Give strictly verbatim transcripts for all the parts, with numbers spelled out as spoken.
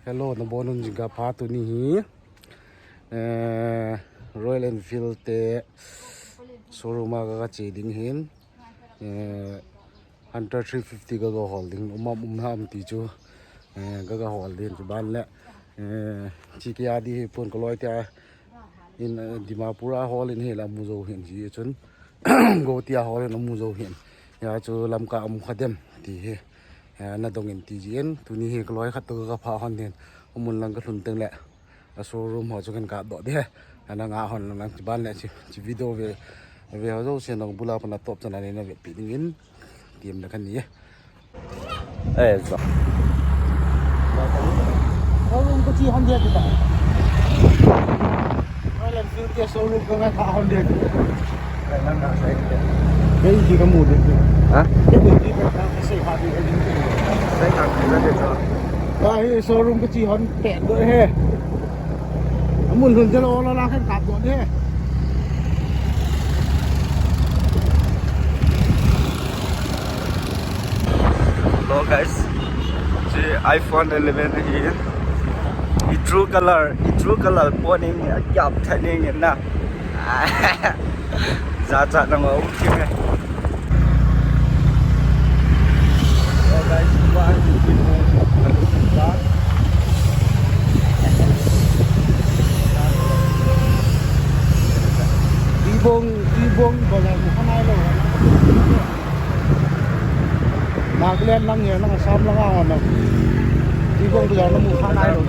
Hello, nabonun jingkah pha. Tuni hi, eh, Royal Enfield te showroom a ka, ka che ding hin, eh, Hunter three fifty ka, ka hol ding, um am um ham ti chu, eh, ka, ka hol ding chu ban le, eh, chi kia di hi pun ka loi tia, in, eh, Dimapur a hol in hi la mu jou hin ji chun, Guwahati a hol in mu jou hin. Ya chu lam ka um kha dem ti hi. Eh, na dong in ti ji in, tuni hi ka loi khat to ka pha hon hin. Umun lang ka lhun teng le. A showroom ho chu kan ka do de. Ana nga hon lang ti ban le chi, chi video ve, ve ho jo se nong bula pana top chana le na ve pi ding in. Tiam na kan ni. Eh, zo. Showroom ko chi hon dia kita. Royal Enfield ke showroom ko ngai kha hon dia kita. Kei di ka mu dia kita. Ha? Kei di ka ka sei kha di ka di. Sei kha di ka di. Ka hi showroom ko chi hon pe do he. Amun lhun jalo la la kan kap do he. Hello guys, chi iPhone eleven hi, i true color, i true color po ning a kap tha ning na. Za cha na ma u ki me. Hello guys, ba ni ki mo. Ibong, ibong, bala mo kanai lo. Nagaland lang yan, lang Assam lang ako, ano. Di ko ang gusto mo, kanay lo.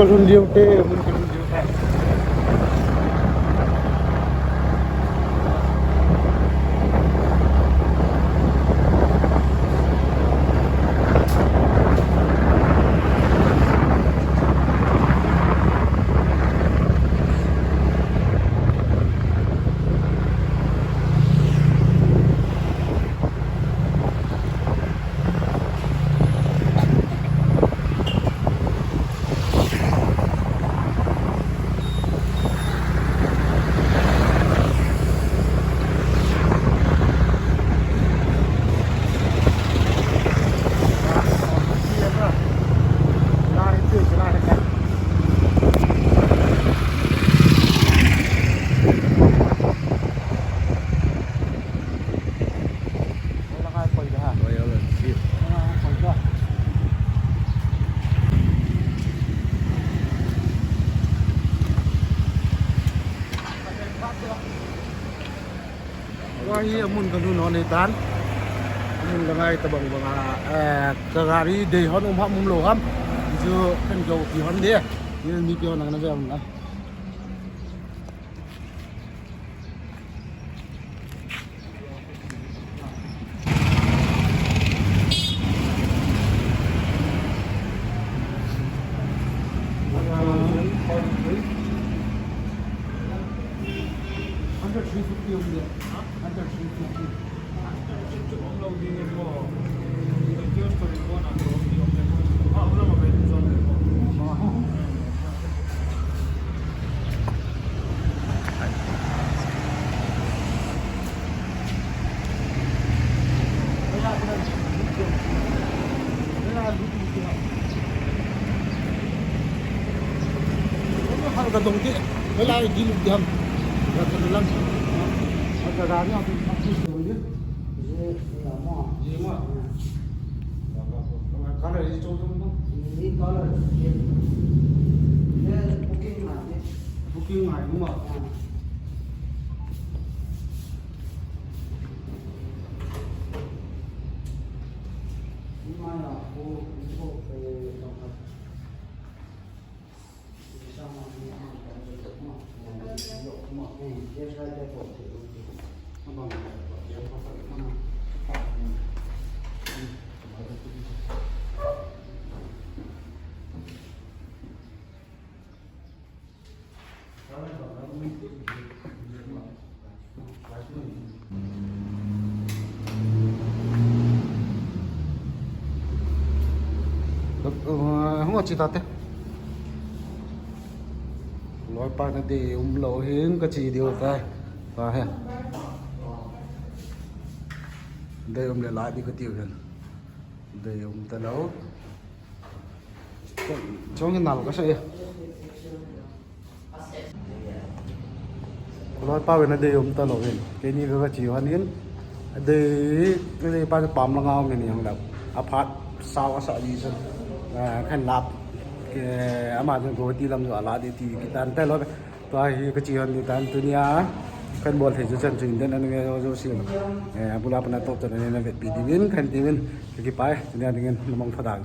Kalhun diu te, mun kalhun diu te. Tua hi amun kalhun hon ahitan. Amun kangai tabang banga, eh, ka gari dei hon um ham um lou ham. Chu kan jou pi hon de. Ni pi hon nang na ve um na. Under three fifty um de. Under three fifty. Hal ka dong ti, hal ai di lu di ham. Ka ka lang. Hal ka gari ang tu, ang tu se wali. Ye, ye ma. Ye ma. Color ye chou chou ma. Ye color. Ye, ye booking ma ye. Booking ma ye ma. Hung a chi ta te. Loi pa na dei um lou hin ka chi diu ta. Ta he. Dei um le la di ka tiu hin. Dei um ta lou. Chong hin nal ka sa e. Loi pa ve na dei um ta lou hin. Keini ka ka chi hon hin. Dei, dei pa pam la ngau min yang la. A phat sao a sa di san. Ah, kan lap. Ke ama jong ko ti lam jo ala di ti ki tan ta lou. Tua hi ka chi hon ni tan tunia. Kan bol thei chu chan chu in den an nge jo si. Eh, bula pa na top chan ne na ve pi di vin kan ti vin. Ki pai tunia dingin namong tha dang.